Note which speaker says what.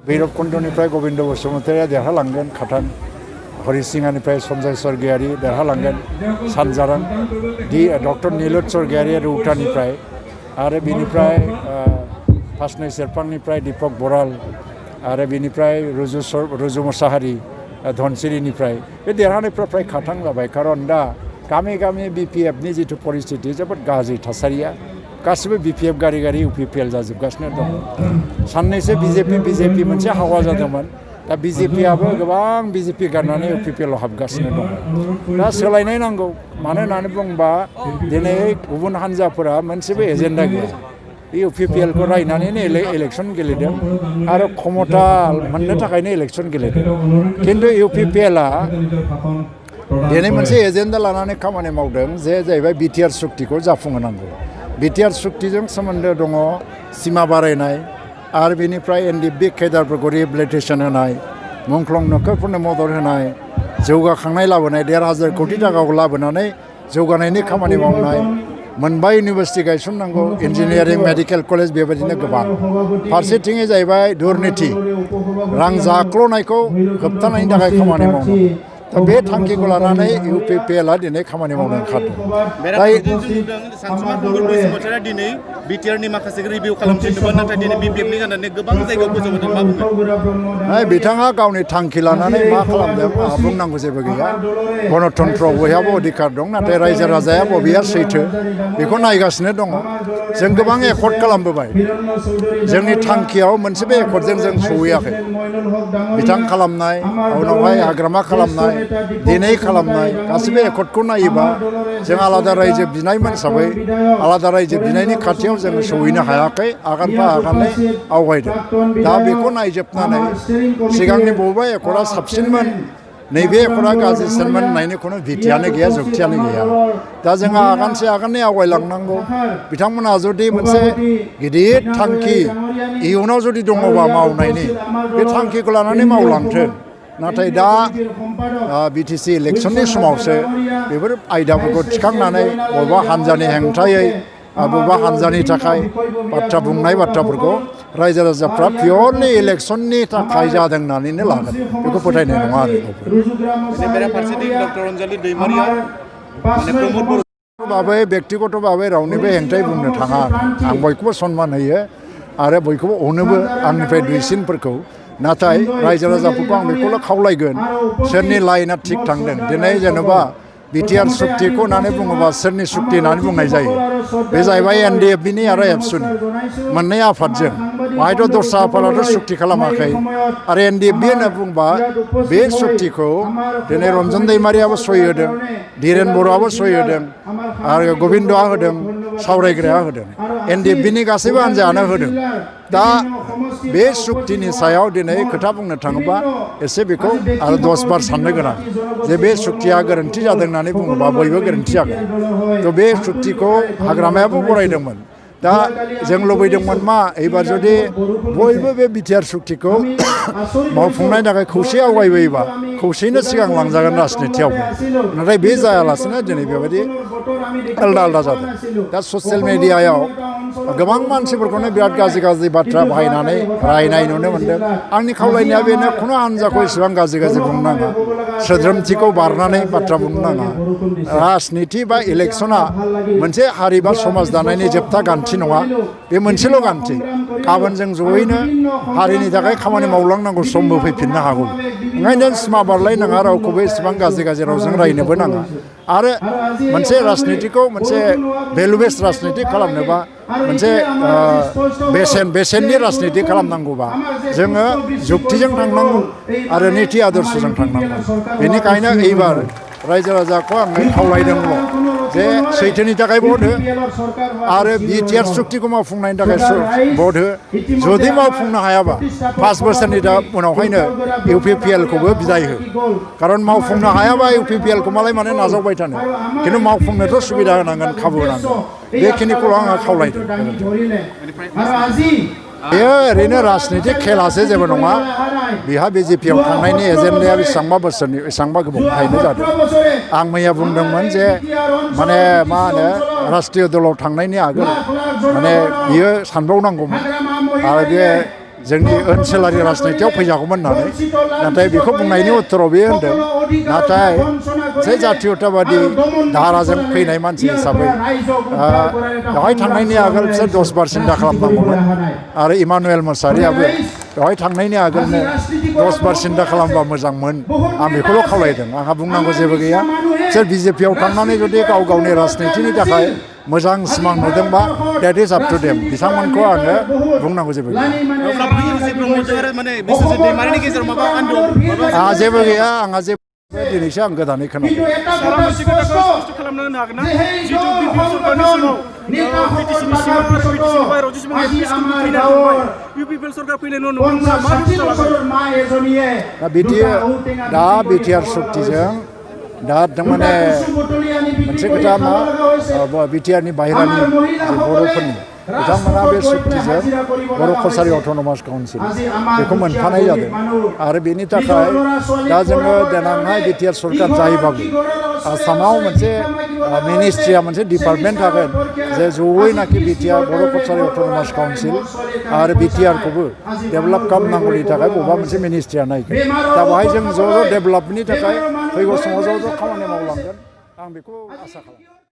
Speaker 1: भैरबकुन्दनिफ्राय गबिन्द बसुमतारिया देरहालांगोन खाथां हरिसिङानिफ्राय सन्जय स्वर्गियारि देरहालांगोन सानजारां डक्टर नीलोद स्वर्गियारि रौतानिफ्राय आरो बिनिफ्राय फासनै सेरफांनिफ्राय दीपक बराल आरो बिनिफ्राय रुजु मोसाहारि धनसिरिनिफ्राय बे देरहानायफ्रा फ्राय खाथां जाबाय खारन दा गामि गामि बिपिएफनि जिथु परिस्थिति जोबोद गाज्रि थासारिया गासिबो बिपिएफ गारि गारि इउपिपिएल जाजोबगासिनो दं साननैसो बिजेपि मोनसे हावा जादोंमोन दा बिजेपिआबो गोबां बिजेपि गारनानै इउपिपिएलआव हाबगासिनो दं दा सोलायनाय नांगौ मानो होननानै बुंबा दिनै गुबुन हान्जाफोरा मोनसेबो एजेन्डा गैया इउपिपिएलखौ रायनानैनो इलेक्सन गेलेदों आरो क्षमता मोननो थाखायनो इलेक्सन गेलेदों खिन्थु इउपिपिएलआ दिनै मोनसे एजेन्डा लानानै खामानि मावदों जे जाहैबाय बिटिआर सुक्तिखौ जाफुंहोनांगौ बिटिआर सुक्तिजों सोमोन्दो दङ सिमा बारायनाय आरो बेनिफ्राय एनडिएफबि केडारफोरखौ रिहेबिलिटेसन होनाय मुंख्लं नखरफोरनो मदद होनाय जौगाखांनाय लाबोनाय 1,500 कोटि थाखाखौ लाबोनानै जौगानायनि खामानि मावनाय मोनबा इउनिभार्सिटि गायसननांगौ इन्जिनियारिं मेडिकेल कलेज बेबायदिनो गोबां फारसेथिङै जाहैबाय दुर्नीति रां जाख्ल'नायखौ होबथानायनि थाखाय खामानि मावनांगौ दा बे थांखिखौ लानानै इउपिपिएलआ दिनै खामानि मावनो ओंखारदों
Speaker 2: दिनै बिटिआरनि माखासे रिभिउ खालामफिनदोंमोन नाथाय दिनै बिपिएफनि गाननानै गोबां जायगायाव फोजोबदों मा बुंगोन
Speaker 1: बिथाङा गावनि थांखि लानानै मा खालामदों बुंनांगौ जेबो गैया गणतन्त्र बयहाबो अधिकार दं नाथाय रायजो राजाया बबेया सैथो बेखौ नायगासिनो दङ जों गोबां एकर्ड खालामबोबाय जोंनि थांखियाव मोनसेबो एकर्डजों जों सहैयाखै बिथां खालामनाय उनावहाय हाग्रामा खालामनाय दिनै खालामनाय गासिबो एकर्डखौ नायोबा जों आलादा रायजो बिनायमोन हिसाबै आलादा रायजो बिनायनि खाथियाव जों सहैनो हायाखै आगानफा आगानै आवगायदों दा बेखौ नायजोबनानै सिगांनि बबेबा एकर्डआ साबसिनमोन नैबे एकर्डआ गाज्रिसिनमोन होननायनि खुनु भित्तियानो गैया जुक्तियानो गैया दा जोंहा आगानसे आगानै आवगायलांनांगौ बिथांमोनहा जुदि मोनसे गिदिर थांखि इयुनाव जुदि दङबा मावनायनि बे थांखिखौ लानानै मावलांथों नाथाय दा बिटिसि इलेक्सननि समावसो बेफोर आयदाफोरखौ थिखांनानै बबेबा हान्जानि हेंथायै बबेबा हान्जानि थाखाय बाथ्रा बुंनाय बाथ्राफोरखौ रायजो राजाफ्रा पियरलि इलेक्सननि थाखाय जादों होननानैनो लागोन बेखौ फोथायनाय नङा आरो बेक्तिगत भाबै रावनिबो हेंथायै बुंनो थाङा आं बयखौबो सनमान होयो आरो बयखौबो अनोबो आंनिफ्राय दुइसिनफोरखौ नाथाय रायजो राजाफोरखौ आं बेखौल' खावलायगोन सोरनि लाइना थिग थांदों दिनै जेनेबा बिटिआर सुक्तिखौ होननानै बुङोबा सोरनि सुक्ति होननानै बुंनाय जायो बे जाहैबाय एनडिएफबिनि आरो एबसुनि मोननै आफादजों बाहायथ' दस्रा आफादाथ' सुक्ति खालामाखै आरो एनडिएफबि होनना बुंबा बे सुक्तिखौ दिनै रन्जन दैमारियाबो सहि होदों धीरेन बर'आबो सहि होदों आरो गबिन्दआ होदों सावरायग्राया होदों एनडिएफबिनि गासैबो हान्जायानो होदों दा बे सुक्तिनि सायाव दिनै खोथा बुंनो थाङोबा एसे बेखौ आरो 10 बार साननो गोनां जे बे सुक्तिया गोरोन्थि जादों होननानै बुङोबा बयबो गोरोन्थि जागोन थ' बे सुक्तिखौ हाग्रामायाबो बरायदोंमोन दा जों लुबैदोंमोन मा एबार जुदि बयबो बे बिटिआर सुक्तिखौ मावफुंनायनि थाखाय खौसे आवगायबोयोबा खौसेयैनो सिगां लांजागोन राजनितियावबो नाथाय बे जायालासिनो दिनै बेबायदि आलदा आलदा जादों दा ससियेल मिडियायाव गोबां मानसिफोरखौनो बिराद गाज्रि गाज्रि बाथ्रा बाहायनानै रायनाय नुनो मोन्दों आंनि खावलायनाया बेनो खुनु हान्जाखौ इसेबां गाज्रि गाज्रि बुंनो नाङा सोद्रोमथिखौ बारनानै बाथ्रा बुंनो नाङा राजनिति बा इलेक्सना मोनसे हारि बा समाज दानायनि जोबथा गान्थि नङा बे मोनसेल' गान्थि गाबोन जों जयैनो हारिनि थाखाय खामानि मावलांनांगौ समबो फैफिननो हागौ ओंखायनो सिमा बारलायनाङा रावखौबो इसेबां गाज्रि गाज्रि रावजों रायनोबो नाङा आरो मोनसे राजनितिखौ मोनसे भेलु बेस राजनिति खालामनोबा मोनसे बेसेननि राजनिति खालामनांगौबा जोङो जुक्तिजों थांनांगौ आरो निति आदर्शजों थांनांगौ बेनिखायनो एबार रायजो राजाखौ आङो खावलायदोंल' जे सैथोनि थाखाय भट हो आरो बिटिआर सुक्तिखौ मावफुंनायनि थाखाय भट हो जुदि मावफुंनो हायाबा 5 बोसोरनि उनावहायनो इउपिपिएलखौबो बिदाय हो खारन मावफुंनो हायाबा इउपिपिएलखौ मालाय माने नाजावबाय थानो खिन्थु मावफुंनोथ' सुबिदा होनांगोन खाबु होनांगोन बेखिनिखौल' आङो खावलायदों बेयो ओरैनो राजनितिक खेलासो जेबो नङा बिहा बिजेपियाव थांनायनि एजेन्डाया बेसेबांबा बोसोरनि बेसेबांबा गोबावनिफ्रायनो जादों आं मैया बुंदोंमोन जे माने मा होनो राष्ट्रीय दलाव थांनायनि आगोल माने बियो सानबावनांगौमोन आरो बे जोंनि ओनसोलारि राजनितियाव फैजागौमोन होननानै नाथाय बेखौ बुंनायनि उत्तराव बे होनदों नाथाय जे जातीयताबादि धाराजों फैनाय मानसि हिसाबै बेवहाय थांनायनि आगोल बिसोर 10 सिन्था खालामनांगौमोन आरो इमानुएल मोसाहारियाबो बेवहाय थांनायनि आगोलनो 10 सिन्था खालामबा मोजांमोन आं बेखौल' खावलायदों आंहा बुंनांगौ जेबो गैया बिसोर बिजेपियाव थांनानै जुदि गाव गावनि राजनितिनि थाखाय मोजां सिमां नुदोंबा that is up to them बिथांमोनखौ आङो बुंनांगौ जेबो गैया आंहा जेबो गैया आंहा जेबो दिनैसो आं गोदानै खोनादों
Speaker 3: सारा मोनसे खोथाखौ स्पष्ट खालामना होनो हागोन ना जितु बिपिएल सरकारनि समाव बिटिसिनि सिङाव आरो बिटिसिनि बाहेराव जेसेबां एमपिसफोर फैनानै थांबाय बिपिएल सरकार फैनायनि उनाव नोंथांमोना मा बेबस्था लागोन
Speaker 1: दा बिटिआर सुक्तिजों दा थारमाने मोनसे खोथा मा बिटिआरनि बाहेरानि बर'फोरनि बिथांमोना बे सुक्तिजों बर' कसारि अट'नमास काउन्सिल बेखौ मोनफानाय जादों आरो बेनि थाखाय दा जोङो देनांहाय बिटिआर सरकार जायोबाबो आसामाव मोनसे मिनिस्ट्रिया मोनसे डिपार्टमेन्ट थागोन जे जयैनाखि बिटिआर बर' कसारि अट'नमास काउन्सिल आरो बिटिआरखौबो डेभेलप खालामनांगौनि थाखाय बबेबा मोनसे मिनिस्ट्रिया नायगोन दा बेवहाय जों ज' ज' डेभेलपनि थाखाय फैगौ समाव ज' ज' खामानि मावलांगोन आं बेखौ आसा खालामो